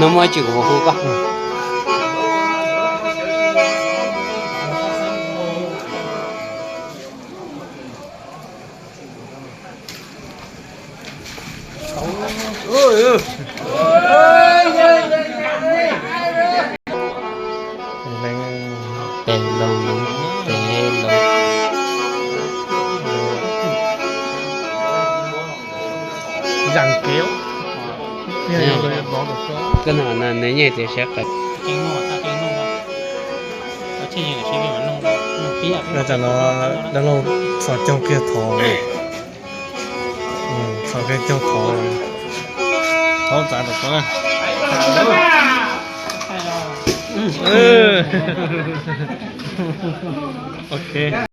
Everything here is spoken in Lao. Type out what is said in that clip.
ນະມວຍຈື່ກໍບໍ່ຮູ້ກະ. ເປັນລົງ ເປັນລົງ ກະໜ້ານັ້ນໃນແຍກແຕ່ແຊກໄປ. ແລ້ວຈະລໍ ແລ້ວລໍສອດຈ້ອງເກຍຖອງ. ອືມ ເຂົາເປັນເຈົ້າຂອງ ເຂົາຈານດອກນະ. ເອີ ໂອເຄ.